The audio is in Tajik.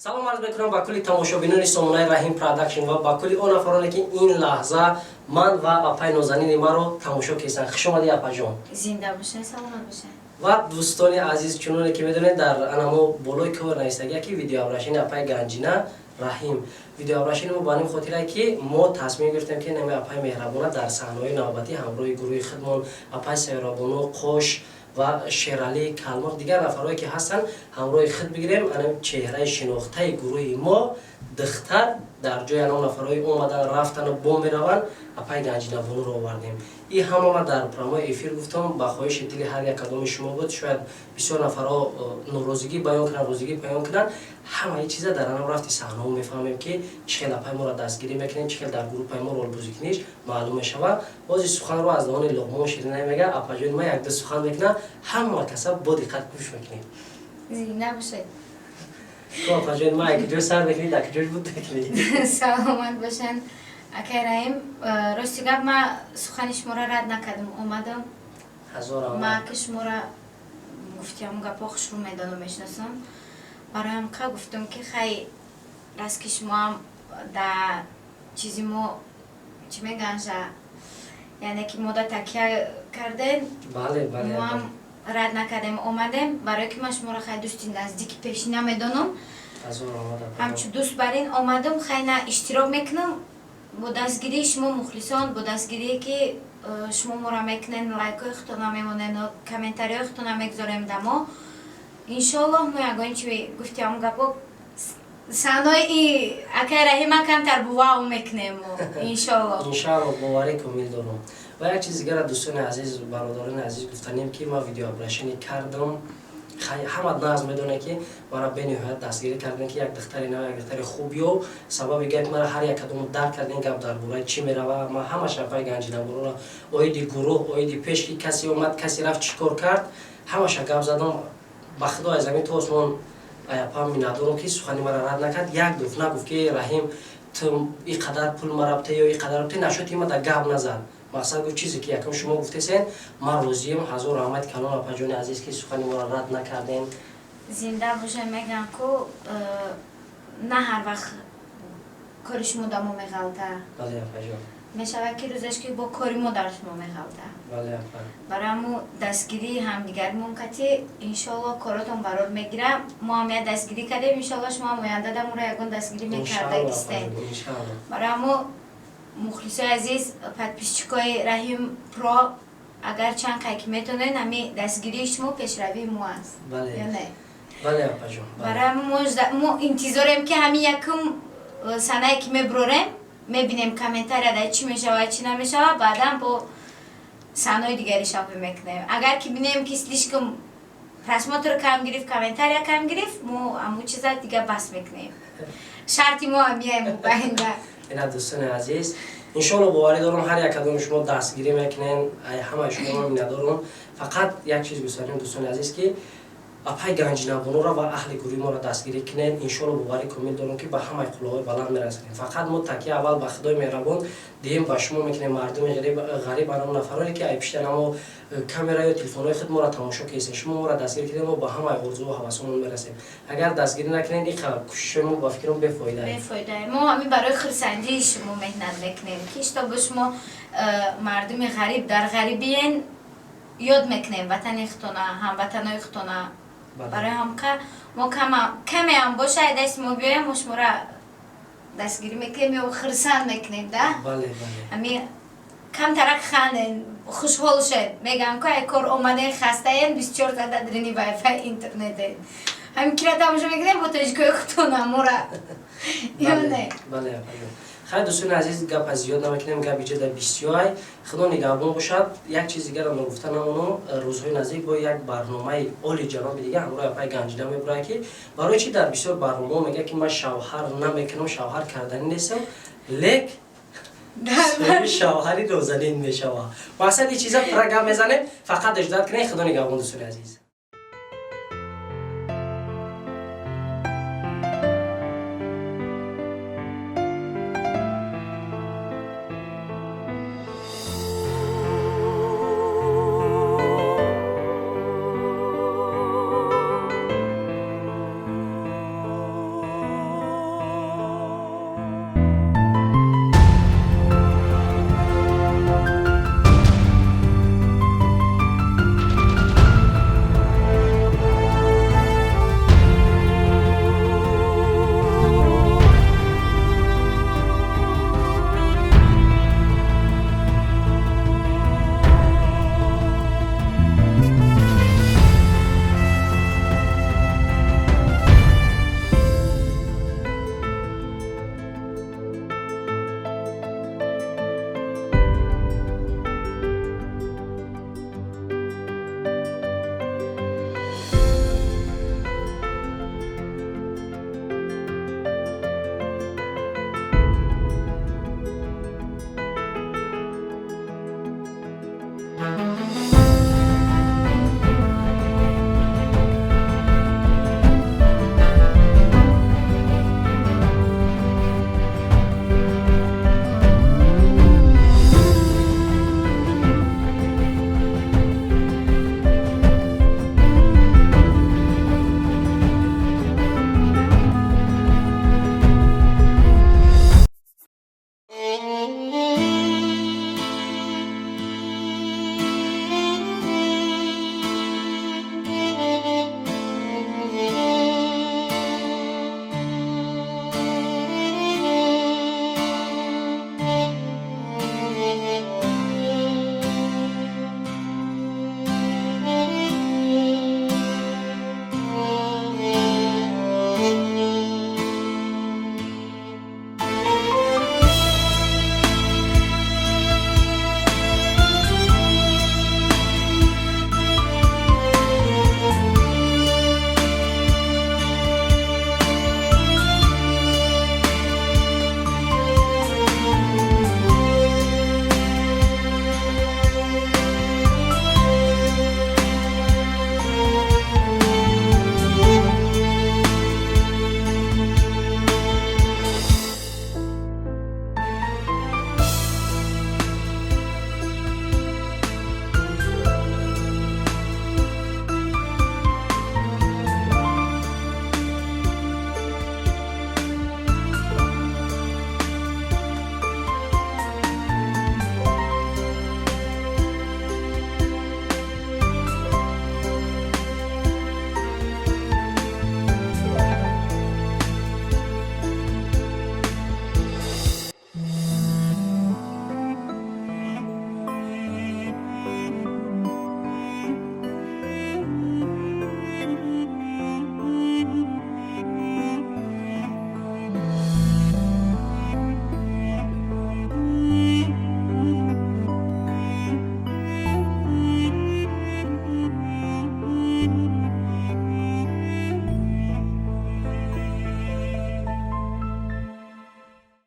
Салом арз мекунам ба кулли тамошобинони сомонаи Раҳим Продакшн ва ба кулли он нафароне, ки ин лаҳза ман ва апай нозанини маро тамошо кесанд. Хуш омадӣ, апаҷон. Зинда бошед, саломат бошед. Ва дӯстони азиз, чуноне ки медонед, дар анамо болои кор навистагия, ки видеообращение апай Ганҷина Раҳим. Видеообращение мо ба ним хотире, ки мо тасмим гирифтем, ки нами апай меҳрабона дар саҳнаҳои навбатӣ ҳамроҳи гурӯҳи худмон, апай Сайёрабону Қош ва Шералӣ Калмоқ, дигар нафарҳое, ки ҳастанд, ҳамроҳи худ бигирем. Ана чеҳраи шинохтаи гурӯҳи мо, духтар дар ҷои анон нафарҳои омадан, рафтану бо мераванд, апай Ганҷинабонуро овардем. И ҳама ма дар прямой эфир гуфтам, ба хоҳиши дили ҳар як кадоми шумо буд. Шояд бисёр нафарҳо норозигӣ баён кунанд, розигӣ баён кунанд. Ҳамаи чиза дар анам рафти саҳнаҳо мефаҳмем, ки чӣ хел апай моро дастгирӣ мекунем, чӣ хел дар группаи мо ролбозӣ куниш маълум мешавад. Бози суханро аз даҳони Луқмон Ширинай мега. Апаҷони ма якду сухан мекунад, ҳама каса бо диққат гӯш мекунем. Зинда бошед. Ту, апаҷони ма, якиҷо сар мекунӣ, дар киҷош буд мекунӣ? Саломат бошанд, акай Раҳим. Рости гап, ма сухани шуморо рад накардам, омадам. Ҳазор Ма ки шуморо гуфтиам гапҳо хушрӯ медонам, мешиносам. Бароям ка гуфтам, ки хай, раст ки шумоам да чизи мо, чӣ мегӯянд, яъне ки мода такя кардем. Бале, бале. Моам рад накардем, омадем, барое ки ман шуморо хай дӯсти наздики пешина медонам. Ҳазор омад. Ҳамчун дӯст бар ин омадам. Хай, на иштирок мекунам бо дастгирии шумо, мухлисон, бо дастгирие, ки шумо моро мекунен, лайкҳои худтона мемонен, комментариҳои худтона мегузорем да мо. Иншоаллоҳ, мо ягон чи гуфти ҳамон гапо саҳнои акай Раҳима камтар бувау мекунем мо, иншоаллоҳ. Иншоаллоҳ, боварӣ комил дорам. Ва як чиз дигара, дӯстони азиз, бародарони азиз, гуфтанем, ки ман видеообращение кардам. Ҳама нағз медонад, ки мара бениҳоят дастгирӣ кардем, ки як духтари нав, як духтари хуб ёб. Сабаби гап мара ҳар як кадому дарк кардем, гап дар бораи чӣ мерава. Ман ҳама шапаи Ганҷинабоноро оиди гурӯҳ, оиди пеш, ки касе омад, касе рафт, чӣ кор кард, ҳамаша гап задам. Ба худо, аз замин то осмон аяпам миннатдорам, ки сухани мара рад накард. Як дуф нагуфт, ки Раҳим, ту и қадар пул мара бте ё и қадар бте нашуд, има да гап назад. Мақсад гуфт, чизе ки якум шумо гуфтесен, ман розием. Ҳазор раҳмати калон, апаҷони азиз, ки сухани моро рад накардем. Зинда боша. Мегӯям ку, на ҳар вақт кори шумо да мо меғалта. Бале, апаҷон. Мешавад, ки рӯзаш ки бо кори мо дар шумо меғалта. Бале, апа. Барои ҳаму дастгирии ҳамдигаримон кати, иншоалло, коротон барор мегира. Мо ҳам як дастгирӣ кардем, иншоалло, шумо ҳам оянда да моро ягон дастгирӣ мекардагистем. Барои ҳаму, мухлисои азиз, подписчикои Раҳим Про, агар чанд қай ки метонед, ҳами дастгирии шумо пешравии мо аст. Ё не? Бале, апаҷон. Барои ҳаму мо интизорем, ки ҳамин якум санае ки мебурорем, мебинем, комментария дар чӣ мешавад, чӣ намешавад. Баъдан бо саҳнаҳои дигари шапӣ мекунем. Агар ки бинем, ки слишком просмотр кам гирифт, комментария кам гирифт, мо ҳамун чиза дига бас мекунем. Шарти мо ҳамияем мубайинда. Ина, дӯстони азиз, иншоалло, боварӣ дорам, ҳар як кадоми шумо дастгирӣ мекунен. Ҳамаи шуморо миннатдорам. Фақат як чиз гӯсарем, дӯстони азиз, ки апай Ганҷинабонуро ва аҳли гурӯҳи моро дастгирӣ кунед. Иншоалло, боварӣ комил дорам, ки ба ҳамаи қуллаҳои баланд мерасонем. Фақат мо такя аввал ба Худои меҳрабон, диҳем ба шумо мекунем, мардуми ғариб, анам нафароне, ки ай пишта намо камера ё телефонҳои худ моро тамошо кесен. Шумо моро дастгирӣ кунед, мо ба ҳамаи орзуву ҳавасомон мерасем. Агар дастгирӣ накунед, ин кӯшишҳои мо, ба фикрам, бефоида. Бефоида. Мо ҳамин барои хурсандии шумо меҳнат мекунем, ки чтобы шумо, мардуми ғариб, дар ғарибиен, ёд мекунем ватани худтона, ҳамватанои худтона. Барои ҳамка мо камеам боша, дасти мо биёем, мо шуморо дастгирӣ мекунем ё хурсанд мекунем да. Ами камтарак ханден, хушҳол шед. Мегӯям ку, ай кор омаден, хастаен, 24 соата дрини вайфай, интернетен, ҳамин кира тамошо мекунем бо тоҷикои худтона мора, ё не? Бале. Хай, дӯстони азиз, гапа зиёд намекунем, гап иҷода бисёрай. Худо нигаҳбон бошад. Як чиз дигарам ногуфта намонам: рӯзҳои наздик бо як барномаи оли ҷаноби дига ҳамроҳи апай Ганҷина мебурад, ки барои чӣ дар бисёр барномаҳо мегӯяд, ки ман шавҳар намекунам, шавҳар карданӣ нестам, лек шавҳари нозанин мешавад. Мақсад, ин чиза пурра гап мезанем. Фақат ждать кунед. Худо нигаҳбон, дӯстони азиз.